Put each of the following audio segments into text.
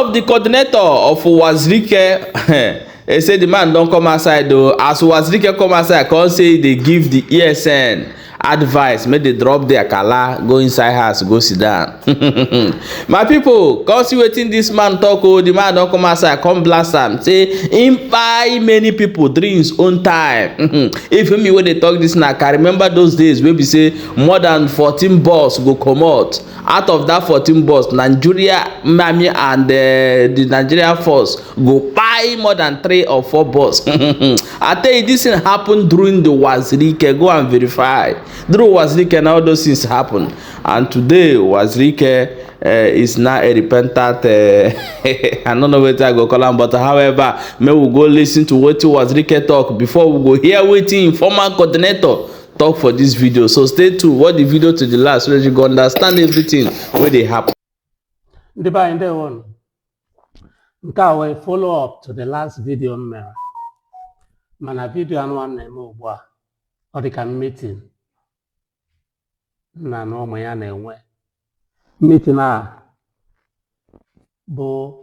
One of the coordinator of Uwazuruike, they say the man don come outside o. As Uwazuruike come outside, come say e dey give the ESN advice make they drop their kala, go inside house, go sit down. My people, come see wetin this man talk o. The man don come outside, come blast am, say him kpai many people during his own time. If me wey dey talk this now, I can remember those days wey be say more than 14 bus go comot. Out of that 14 bus, Nigeria Army and the Nigeria force go kpai more than 3 or 4 bus. I tell you, this thing happen during the Uwazuruike. Go and verify. During Uwazuruike, now those things happen. And today, Uwazuruike is now a repentant. I don't know wetin I go call am, but however, may we go listen to wetin Uwazuruike talk before we go hear wetin former coordinator talk for this video. So stay tuned, watch the video to the last so that you go understand everything wey dey happen. Ndị be anyị, ndewonu. Nke a wee follow up to the last video m mere, mana video anụ m na-eme ugbu a, ọ dị ka meeting nna na ụmụ ya na-enwe. Meeting a bụ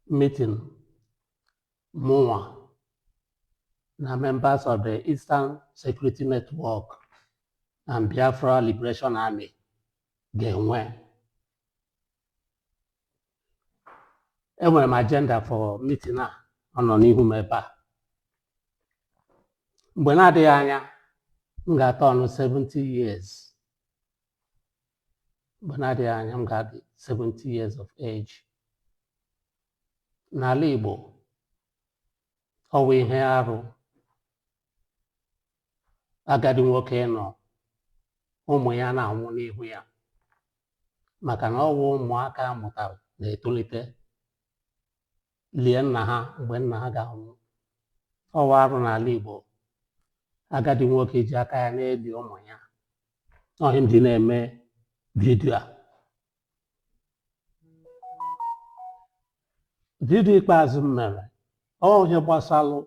meeting mụnwa na members of the Eastern Security Network and Biafra Liberation Army ga-enwe. Enwere m agenda for meeting a, ọ nọ n'ihu m ebe a. Mgbe na-adịghị anya, m ga-atọ ọnụ 70 years. Mgbe na-adịghị anya, m ga-adị 70 years of age. N'ala Igbo, ọ bụ ihe arụ agadi nwoke nọ, ụmụ ya na-anwụ n'ihu ya, maka na ọ bụ ụmụaka mụtara na-etolite lie nna ha mgbe nna ha ga-anwụ. Ọ bụ arụ n'ala Igbo agadi nwoke ji aka ya na-eli ụmụ ya. Ọhịa m ji na-eme vidio a. Vidio ikpeazụ m mere ọ ihe gbasalụ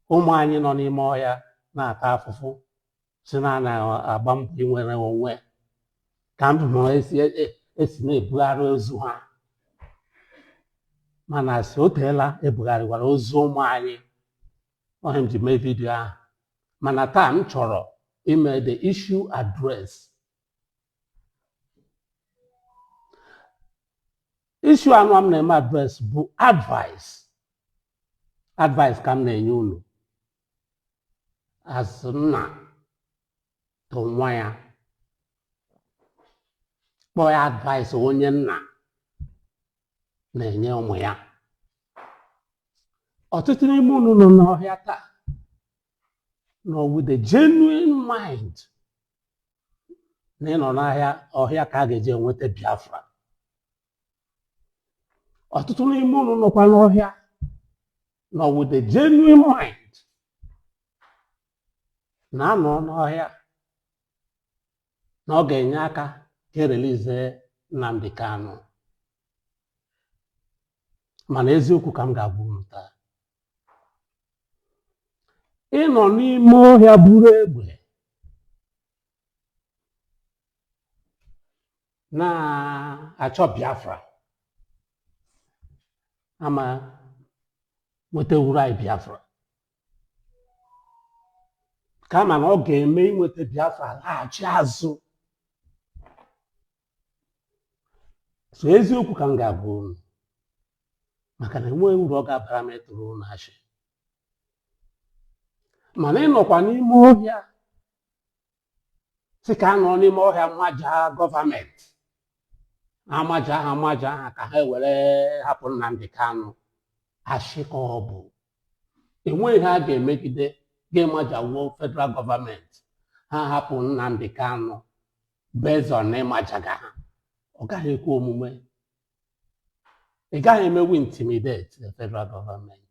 ụmụ anyị nọ n'ime ọhịa na-ata afụfụ, si na na-agba mbọ inwere onwe, ka m hụrụ esi na-ebugharị ozu ha, mana si o teela ebugharịwara ozu ụmụ anyị. Ọhịa m ji mee vidio ahụ. Mana taa m chọrọ ime the issue address. Issue anụ m na-eme address bụ advice. Advice ka m na-enye unu as nna to nwa ya, kpọọ ya advice onye nna na-enye ụmụ ya. Ọtụtụ n'ime unu nọ n'ọhịa taa nọ with a genuine mind na ịnọ n'ahịa ọhịa ka a ga-eji enweta Biafra. Ọtụtụ n'ime unu nọkwa n'ọhịa nọ with a genuine mind na-anọ n'ọhịa na ọ ga-enye aka ka erelize Nnamdi Kanu. Mana eziokwu ka m ga-agwa unu taa, ịnọ n'ime ọhịa buru egbe na-achọ Biafra ama nwetawuru anyị Biafra, kama na ọ ga-eme inweta Biafra laghachi azụ. So eziokwu ka m ga-agwa unu, maka na enweghị uru ọ ga-abara m ịtụrụ unu ashị. Mana ịnọkwa n'ime ọhịa sị ka a nọ n'ime ọhịa maja gọọmenti, amaja ha amaja ha ka ha were hapụ Nnamdi Kanu, ashị ka ọ bụ. Enweghị ha ga-emegide ga-emajawuo federal gọọmenti ha hapụ Nnamdi Kanu based on ịmajaga ha. Ọ gaghị ekwe omume. Ị gaghị emewu intimidate the federal government.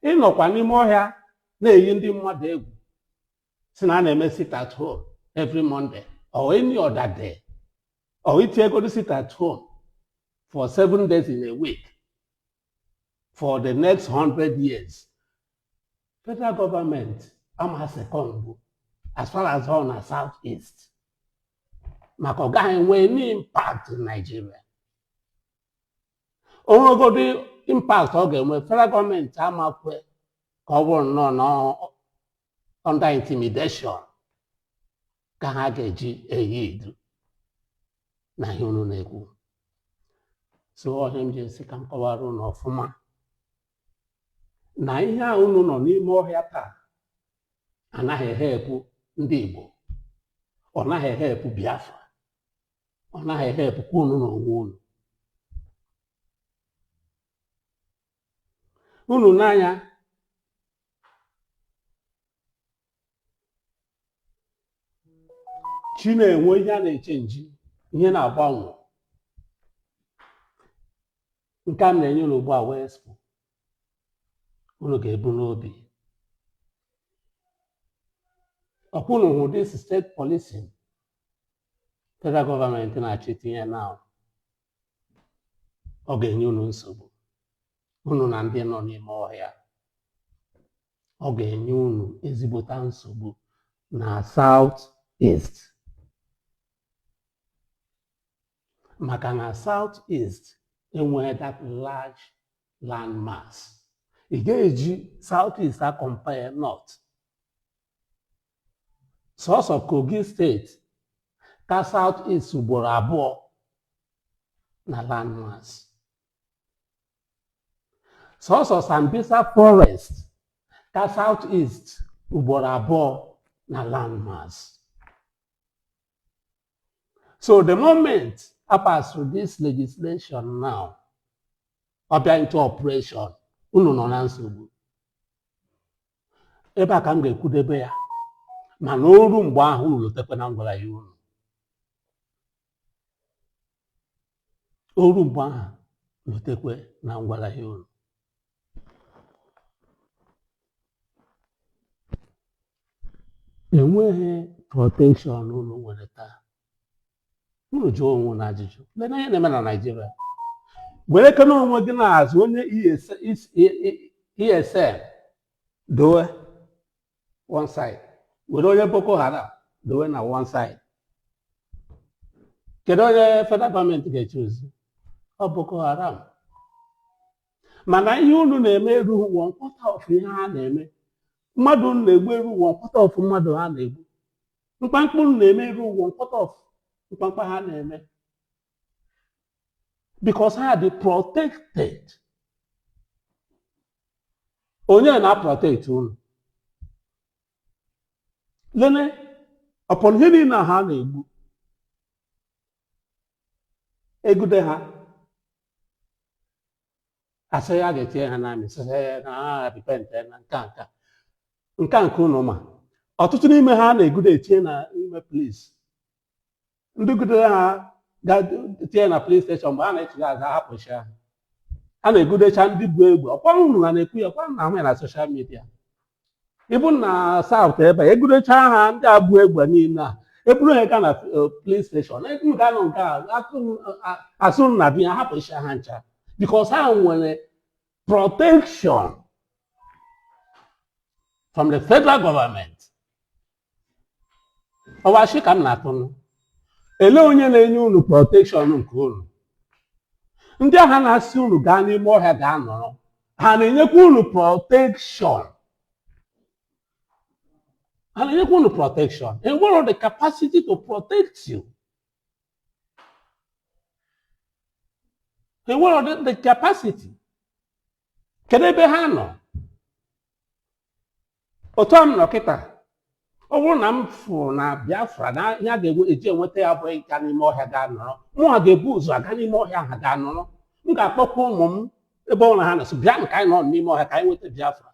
Ịnọkwa n'ime ọhịa na-eyi ndị mmadụ egwu si na a na-eme sit at home every Monday or any other day, or itiegoro sit at home for 7 days in a week for the next 100 years. Federal government ama second bụ as far as ọ na South East. Maka ọ gaghị enwe any impact in Nigeria. O nwegodi impact ọ ga-enwe, federal gọọmenti amakwe ka ọ bụrụ nnọọ na under intimidation ka ha ga-eji eyi idu na ihe unu na-ekwu. So ọhịa m ji esi ka m kọwara unu ọfụma na ihe a unu nọ n'ime ọhịa taa anaghị ehepụ ndị Igbo, ọ naghị ehepụ Biafra, ọ naghị ehepụkwa unu n'onwe unu. Unu n'anya chi na-enwe ihe a na-eche nji, ihe na-agbanwe. Nke a m na-enye unu ugbu a wee expo unu ga-ebu n'obi. Ọkwa unu hụ this state policing federal gọọmenti na-achọ itinye now, ọ ga-enye unu nsogbu, unu na ndị nọ n'ime ọhịa. Ọ ga-enye unu ezigbota nsogbu na South East, maka na South East enweghị that large land mass. Ị ga-eji South East a compare North. Sọsọ Kogi steeti ka South East ugboro abụọ na land mass. Sọsọ Sambisa Forest ka South East ugboro abụọ na land mass. So the moment a pass this legislation now, ọ bịa into operation, unu nọ na nsogbu. Ebe a ka m ga-ekwudebe ya, mana o ru mgbe ahụ unu lotekwa na m gwara ya unu. O ru mgbe ahụ lotekwe na m gwara ya unu. Enweghị protection unu nwere taa. Unu jụọ onwe unu ajụjụ, lee ihe na-eme na Naịjirịa. Were kene onwe gị n'azụ onye ESN dowe one side, were onye Boko Haram dowe na one side. Kedu onye federal gọọmenti ga-echuzu? Ọ Boko Haram. Mana ihe unu na-eme erughị one quarter of ihe ha na-eme. Mmadụ unu na-egbu erughị one quarter of mmadụ ha na-egbu. Mkpamkpa unu na-eme erughị one quarter of mkpamkpa ha na-eme, because ha dị protected. Onye na-protect unu? Lene upon ihe niile ha na-egbu, egude ha asị ya ga-etinye ha n'army, sị na ha repent na nke a, nke a, nke a nke unu. Ma ọtụtụ n'ime ha na-egude etinye na ime police. Ndị gudere ha ga tinye na police station, mgbe a na-echiga azụ hapụchi ha. A na-egudecha ndị bu egbe. Ọkwa unu ha na-ekwu ya, ọkwa na ahụ ya na social media. Ịbụ na South ebe a, egudecha ha ndị a bu egbe niile a, eburu ha gaa na police station, nke anọ nke a asụ na bi ha hapụcha ha ncha, because ha nwere protection from the federal government. Ọwachi ka m na-atụnụ, ele onye na-enye unu protection nke unu? Ndị agha na-asị unu gaa n'ime ọhịa gaa nọrọ, ha na-enyekwa unu protection? Ha na-enyekwa unu protection? Enwero the capacity to protect you. Enwero the capacity. Kedu ebe ha nọ? Otu a m nọ kịta, ọ bụrụ na m fụrụ na Biafra na ihe a ga-eji enweta ya bụ ịga n'ime ọhịa gaa nọrọ, mụnwa ga-ebu ụzọ aga n'ime ọhịa ahụ gaa nọrọ. M ga-akpọkwa ụmụ m ebe ọ na ha nọ, sị bịa ka anyị nọ n'ime ọhịa ka anyị nweta Biafra.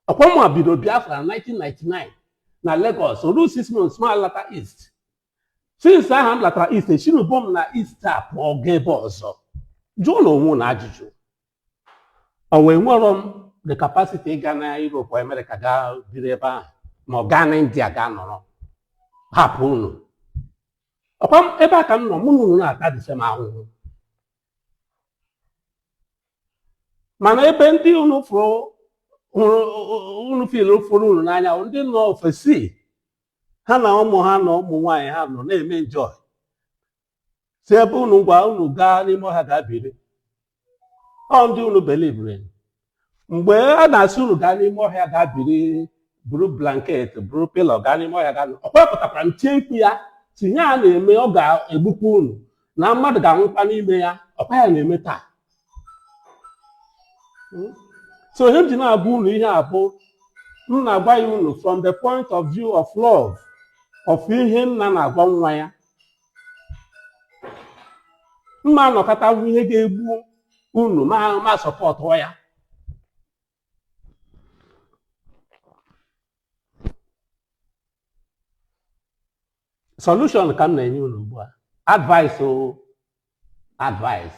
Ọkwa mụnwa bido Biafra na 1999 na Lagos, ruo 6 months ma lata East. Since ahụ m latara East, esinubo m na East a pụọ gaa ebe ọzọ. Jụọ na onwe na ajụjụ, ọ wee nwere m the capacity ịga na Europe or America gaa biri ebe ahụ, ma ọ gaa na India gaa nọrọ, hapụ unu? Ọkwa ebe a ka m nọ, mụ na unu na-ata the same ahụhụ. Mana ebe ndị unu fụrụ hụrụ unu feel fụrụ unu n'anya, ndị nọ ofesi. Ha na ụmụ ha na ụmụ nwaanyị ha nọ na-eme enjoy. Si ebe unu gwa unu gaa n'ime ọhịa gaa biri. Ọ ndị unu believere mgbe a na-asị unu gaa n'ime ọhịa gaa biri, buru blanket, buru pillow, gaa n'ime ọhịa gaa. Ọkwa pụtakwara m tie mkpu ya tinye a na-eme, ọ ga-egbukwa unu na mmadụ ga-anwụkwa n'ime ya. Ọkwa ya na-eme taa. So ihe m ji na-agwa unu ihe a bụ m na-agwa ya unu from the point of view of love, of ihe nna na-agwa nwa ya. Mma anọkọta ihe ga-egbu unu ma support ya. Solution ka m na-enye unu ugbu a, advice o, advice.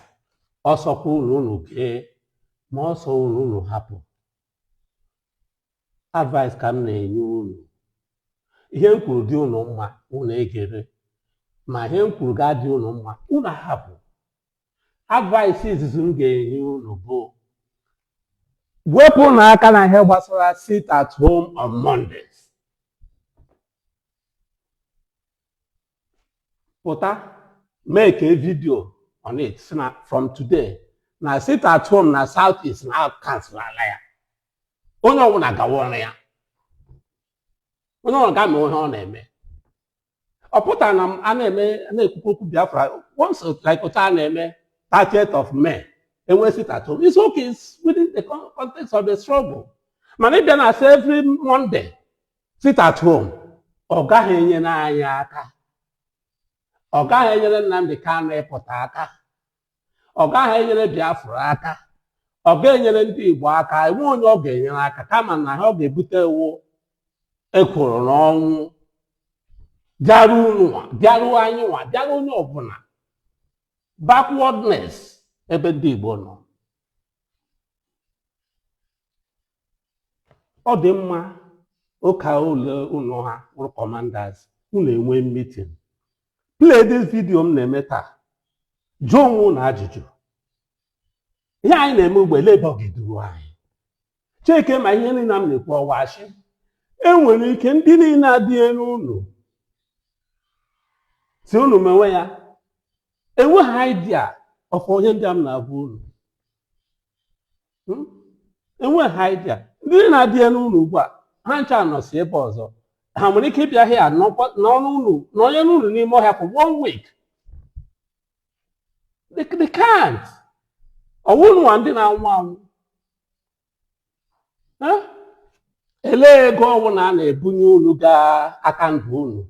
Ọsọkwa unu unu gee, ma ọsọ unu unu hapụ. Advice ka m na-enye unu. Ihe m kwuru dị unu mma, unu egere, ma ihe m kwuru ga-adị unu mma, unu ahapụ. Advice izizi m ga-enye unu bụ wepụ n'aka na ihe gbasara sit at home on Mondays. Pụta make a video on it, si na from today na sit at home na South East na cancel ala ya. Onye ọbụla gawa ọrụ ya, onye ọbụla ga-ama ihe ọ na-eme. Ọ pụtara na a na-eme na-ekwukwu okwu Biafra once, like otu a na-eme 30th of May enwe sit at home, it's okay, it's within the context of the struggle. Mana ịbịa na asị every Monday sit at home, ọ gaghị enyere anyị aka, ọ gaghị enyere Nnamdi Kanu ịpụta aka, ọ gaghị enyere Biafra aka, ọ ga-enyere ndị Igbo aka. Enwe onye ọ ga-enyere aka, kama na ha ọ ga-ebute ewu ekworo n'ọnwụ bịaru unu, bịaru anyị nwa, bịaru onye ọbụla. Backwardness ebe ndị Igbo nọ. Ọ dị mma ụka ụlọ unu ha wụrụ commanders, unu enwe meeting, play this video m na-eme taa, jụọ onwe unu ajụjụ. Ihe anyị na-eme ugbo ele ebe ọ ga-eduru anyị? Cheke ma ihe niile m na-ekwu ọwachi. Enwere ike ndị niile adịghị elu unu si unu mewe ya, enweghị idea of onye ndị a m na-agwa unu. Enweghị idea. Ndị na-adị elu unu ugbu a, ha ncha nọ si ebe ọzọ, ha nwere ike ịbịa hịa n'ọnụ unu n'onye n'unu n'ime ọhịa for one week? They can't. Ọwụ nwa ndị na-anwụ anwụ. Elee ego ọbụla a na-ebunye unu gaa aka ndụ unu,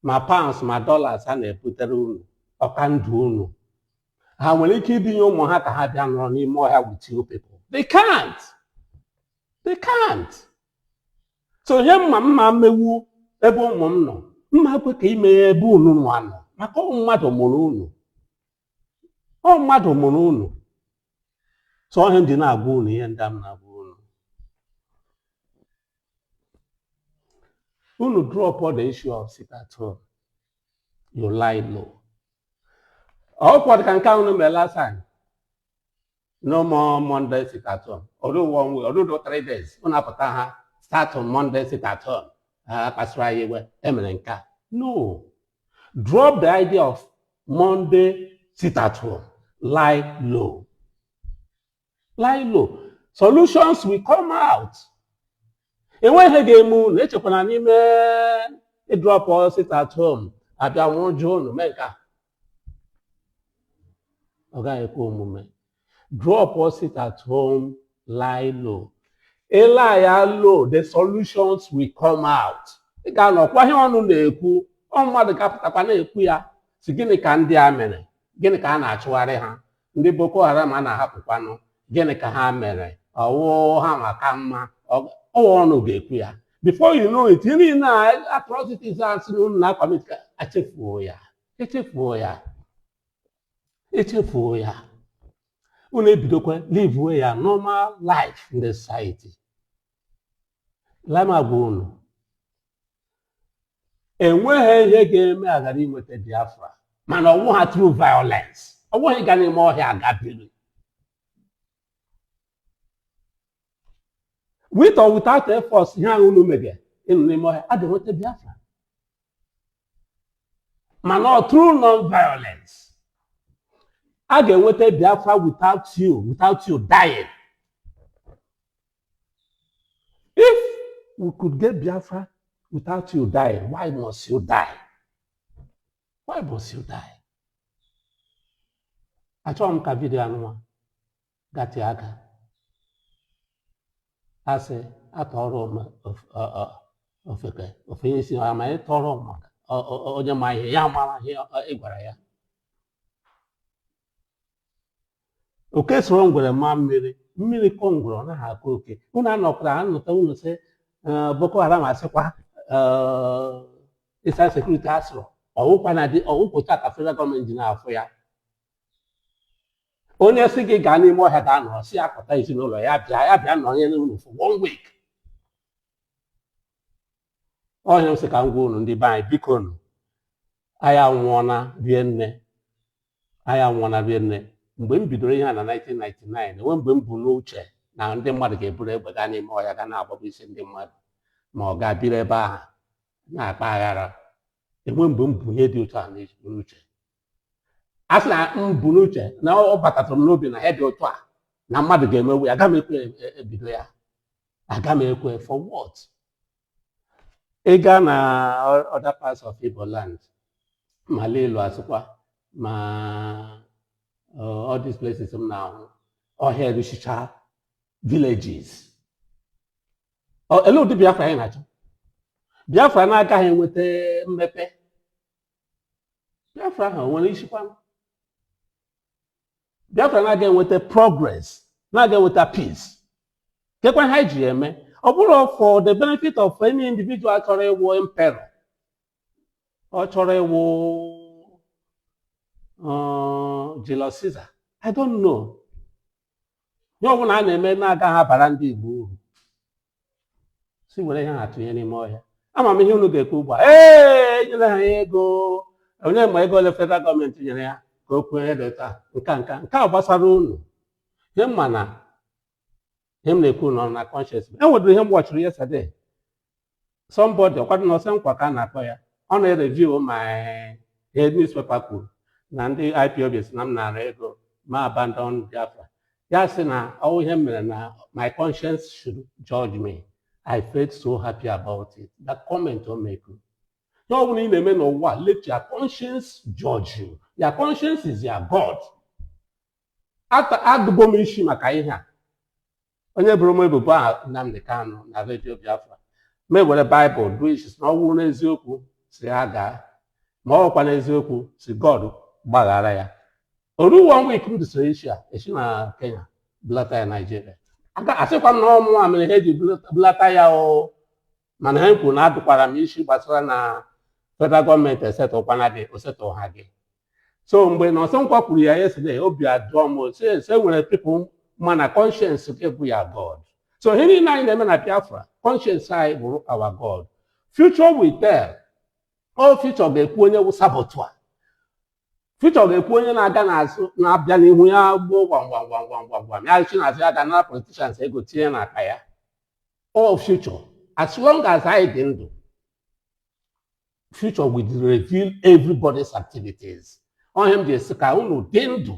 ma pounds ma dollars a na-ebutere unu ọka ndụ unu, ha nwere ike ibinye ụmụ ha ka ha bịa nọrọ n'ime ọhịa with you people? They can't, they can't. So ihe mma mma mmewu ebe ụmụ m nọ, mma kwe ka ime ya ebe unu nwa nọ, maka ọ mmadụ mụrụ unu, ọ mmadụ mụrụ unu. So ọhịa m ji na-agwa unu ihe ndị a m na-agwa unu. Unu drop all the issue of sit at home, you lie low. Ọkwa dị ka nke ahụ unu mere last time. No more Monday sit at home. Ọdụ one week, ọdụ 3 days, unu apụta ha start on Monday sit at home. Ha kpasuru anyị iwe, emere nke a. No, drop the idea of Monday sit at home. Lie low, lie low. Solutions will come out. Enweghị ihe ga-eme unu. Echekwana n'ime ịdrop sit at home abịa nwụjụ unu mee nke a, ọ gaghị ekwe omume. Drop sit at home, lie low. Ịlie ya low, the solutions will come out. Ị ga-anọkwa ihe ọnụ na-ekwu, ọ mmadụ ga-apụtakwa na-ekwu ya, si gịnị ka ndị a mere, gịnị ka a na-achụgharị ha, ndị Boko Haram a na-ahapụkwanụ, gịnị ka ha mere, ọwụ ha maka mma. Ọwụ ọnụ ga-ekwu ya. Before you know it, ihe niile a atrocities a sị na unu na-acommit ka echefuo ya, echefuo ya, echefuo ya. Unu ebidokwa live ya normal life in the society. Lama gwa unu, enweghị ihe ga-eme aghara inweta Biafra, mana ọwụ ha through violence, ọ bụghị ịga n'ime ọhịa agabiri. With or without efforts, ihe ahụ unu mege Ịnọ n'ime ọhịa, a ga-enweta Biafra, mana ọ through non-violence. A ga-enweta Biafra without you dying. If we could get Biafra without you dying, why must you die? Why must you die? Achọghị m ka video anụnwa gatị aka. Asị atọrọ m ofeke ofenye isi ma ị tọrọ maka onye ma ihe ya mara ihe ị gwara ya. Oke soro ngwere maa mmiri, mmiri kọ ngwere, ọ naghị akọ oke. Unu anọkwara anọta unu sị Boko Haram asịkwa Eastern Security asịrọ ọwụkwa na dị ọwụkwụta ka federal gọọmenti ji na-afụ ya. Onye sị gị gaa n'ime ọhịa gaa nọrọ, si akpọta ezinụlọ ya bịa, ya bịa nọnyere unu for one week. Ọhịa m sị ka m gwa unu, ndị be anyị, biko nụ, anyị anwụọna rie nne, anyị anwụọna rie nne. Mgbe m bidoro ihe a na 1999, enwe mgbe m bu n'uche na ndị mmadụ ga-eburu egbe gaa n'ime ọhịa gaa na-agbagbu isi ndị mmadụ, ma ọ ga-biri ebe ahụ na-akpa aghara. Enwe mgbe m bu ihe dị otu a n'uche. A sị na m bu n'uche na ọ batatụrụ m n'obi na ihe dị otu a na mmadụ ga-emewu ya, aga m ekwe ebido ya, aga m ekwe. For what? Ị gaa na other parts of Igbo land, ma Lilu asịkwa ma all these places m na-ahụ ọhịa eruchicha villages. Ele ụdị Biafra anyị na-achọ? Biafra na-agaghị enweta mmepe. Biafra ahụ nwere isikwa? Biafra na-aga enweta progress, na-aga enweta peace. Kekwa ha ji eme ọ bụrụ for the benefit of any individual chọrọ ịwụ emperor, ọ chọrọ ịwụ Julius Caesar, I don't know. Ihe ọbụla a na-eme na-agaghị abara ndị Igbo uru, si were ihe ha tụnye n'ime ọhịa. Ama m ihe unu ga-ekwu ugbu a: ee, enyere ha ya ego. Onye ma ego ole federal gọọmenti nyere ya ka o kwuo ihe dị taa? Nka nka nke a gbasara unu. Ihe m ma na ihe m na-ekwu nọ na conscience. E nwedịrị ihe m watchiri yesterday. Somebody ọkwado na ọsọ nkwa ka a na-akpọ ya, ọ na-ereview ma ihe newspaper kwuru na ndị IPOB si na m nara ego ma abandon Biafra. Ya sị na ọwụ ihe m mere na my conscience should judge me. I felt so happy about it, that comment o mekuru. Ihe ọ bụla ị na-eme n'ụwa, let your conscience judge you. Your conscience is your God. Adụgo m isi maka ihe a. Onye bụrụ m ebubo a, Nnamdi Kanu, na redio Biafra, ma ewere Baịbụl duo isi si na ọ bụrụ n'eziokwu, si ya gaa, ma ọ bụkwa n'eziokwu, si God gbaghara ya. Oru one week m dụsịrị isi a, esi na Kenya bulata ya Naijiria. Asịkwa m na ọmụnwa mere ha eji bulata ya o, mana ha kwuru na adụkwara m isi gbasara na federal gọọmenti esetụkwana gị, osetụ ha gị. So mgbe na Ọsọnkwa kwuru ya yesterday, obi adụọ m si e nwere people mana conscience gị bụ ya God. So ihe niile anyị na-eme na Biafra, conscience anyị bụrụ our God. Future will tell. All future ga-ekwu onye wụ saboteur. Future ga-ekwu onye na-aga n'azụ na-abịa n'ihu ya gbuo gwam gwam gwam gwam gwam gwam ya chi n'azụ ya ga nara politicians ego tinye n'akpa ya. All future, as long as anyị dị ndụ, future will reveal everybody's activities. Ọhịa m ji esi ka unu dị ndụ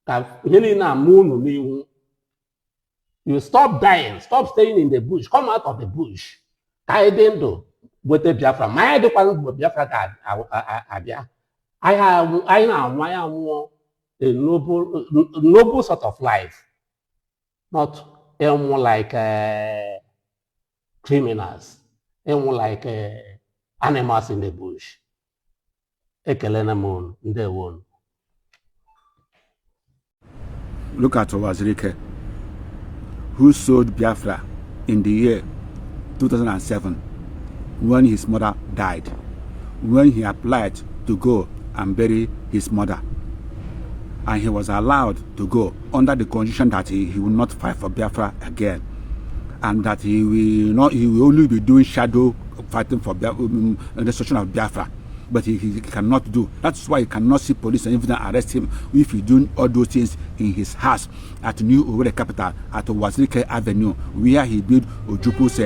ka ihe niile ama unu n'ihu. You stop dying, stop staying in the bush, come out of the bush, ka anyị dị ndụ nweta Biafra. Ma anyị dịkwa mgbe Biafra ga-abịa, anyị na-anwụ, anyị anwụọ a noble, noble sort of life, not ịnwụ like criminals, ịnwụ like animals in the bush. Ekelena m unu, ndewo unu. Look at Uwazuruike, who sold Biafra in the year 2007 when his mother died, when he applied to go and bury his mother. And he was allowed to go under the condition that he will not fight for Biafra again, and that he will not, he will only be doing shadow fighting for the destruction of Biafra. But he cannot do. That's why you cannot see police and even arrest him if he doing all those things in his house at New Owerri capital at Uwazuruike Avenue, where he built Ojukwu's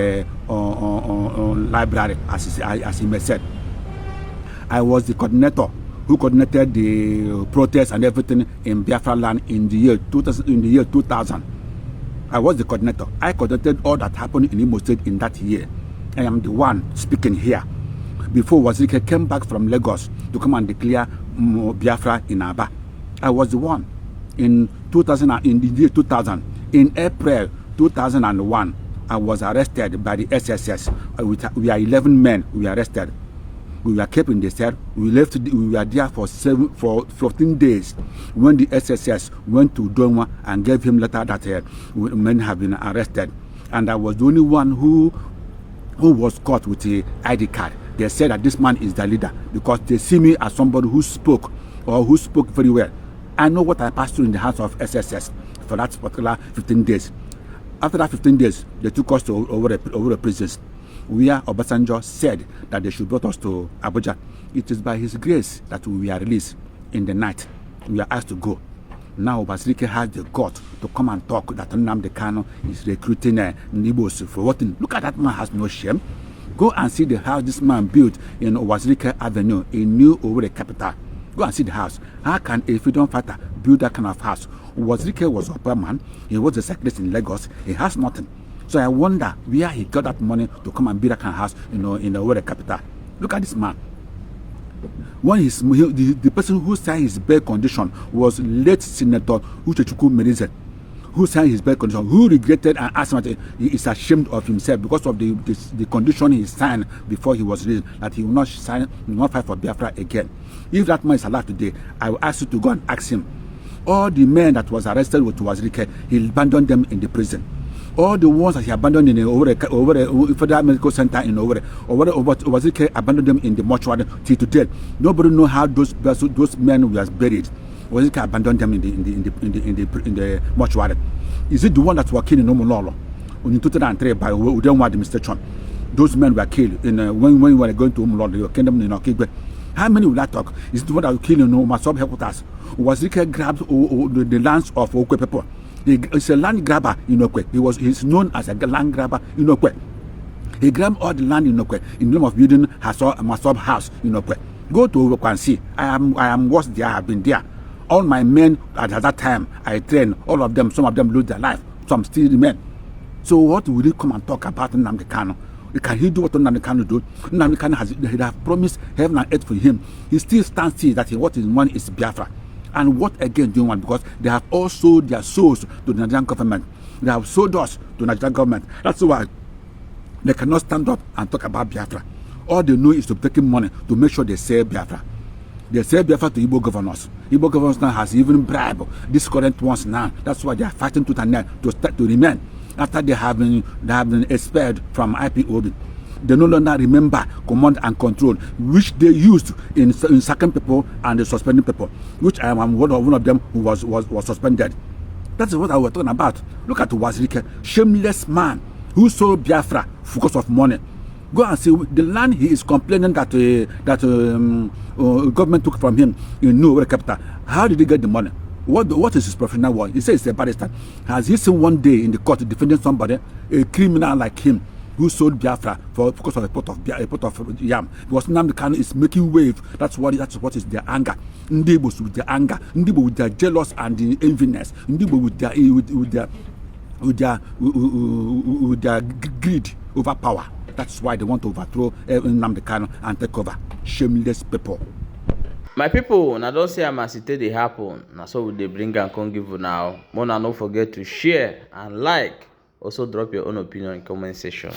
library, as he may said. I was the coordinator who coordinated the protest and everything in Biafra land in the year 2000. In the year 2000, I was the coordinator. I coordinated all that happened in Imo State in that year. I am the one speaking here. Before Uwazuruike came back from Lagos to come and declare Biafra in Aba, I was the one in 2000, in the year 2000. In April 2001, I was arrested by the SSS. We are 11 men. We were arrested. We were kept in the cell. We left. We were there for 14 days when the SSS went to Udenwa and gave him letter that men have been arrested, and I was the only one who was caught with a ID card. They said that this man is the leader because they see me as somebody who spoke or who spoke very well. I know what I passed through in the hands of SSS for that particular 15 days. After that 15 days, they took us to Owerri prisons, where Obasanjo said that they should brought us to Abuja. It is by his grace that we were released in the night. We are asked to go. Now Uwazuruike has the gut to come and talk that Nnamdi Kanu is recruiting Igbos for what? Look at that man, has no shame. Go and see the house this man built in Uwazuruike Avenue in New Owerri capital. Go and see the house. How can a freedom fighter build that kind of house? Uwazuruike was a poor man. He was a cyclist in Lagos. He has nothing. So I wonder where he got that money to come and build that kind of house, in Owerri capital. Look at this man. When the person who signed his bail condition was late Senator Uchechukwu Merize, who signed his bail condition, who regretted and asked him that he is ashamed of himself because of the condition he signed before he was released, that he will not sign, will not fight for Biafra again. If that man is alive today, I will ask you to go and ask him. All the men that was arrested with Uwazuruike, he abandoned them in the prison. All the ones that he abandoned in the Owerri Federal Medical Center in Owerri, Uwazuruike abandoned them in the mortuary till today. Nobody know how those men were buried. Uwazuruike abandoned them in the mortuary. Is it the one that were killed in Umulolo in 2003 by Udenwa administration? Those men were killed in when we were going to Umulolo, they were killed in Okigwe. How many will that talk? Is it the one that were killed in MASSOB headquarters? Uwazuruike grabbed the lands of Okwe people. He's a land grabber in Okwe. He's known as a land grabber in Okwe. He grabbed all the land in Okwe in the name of building MASSOB house in Okwe. Go to Okwe and see. I am was there. I have been there. All my men at that time I trained, all of them, some of them lose their life, some still remain. So what will he come and talk about Nnamdi Kanu? Can he do what Nnamdi Kanu do? Nnamdi Kanu has he have promised heaven and earth for him. He still stands still that what he wants is Biafra. And what again do you want? Because they have all sold their souls to the Nigerian government. They have sold us to the Nigerian government. That's why they cannot stand up and talk about Biafra. All they know is to take money to make sure they sell Biafra. They sell Biafra to Igbo governors. Igbo governors now has even bribed these current ones now. That's why they are fighting tooth and nail to start to remain. After they have been expelled from IPOB. They no longer remember command and control, which they used in sacking people and suspending people, which I am one of them who was suspended. That is what I was talking about. Look at Uwazuruike, shameless man who sold Biafra because of money. Go and see the land he is complaining that government took from him in New Capital. How did he get the money? What is his professional work? He says he's a barrister. Has he seen one day in the court defending somebody, a criminal like him, who sold Biafra for because of a pot of yam? Because Nnamdi Kanu is making wave. That's what is their anger. Ndị Igbo with their anger, Ndị Igbo with their jealous and the enviness, Ndị Igbo with their greed over power. That's why they want to overthrow Nnamdi Kanu and take over. Shameless people. My pipo, una don see am as e take dey happen. Na so we dey bring am come give una o. Make una no forget to share and like. Also drop your own opinion in comment section.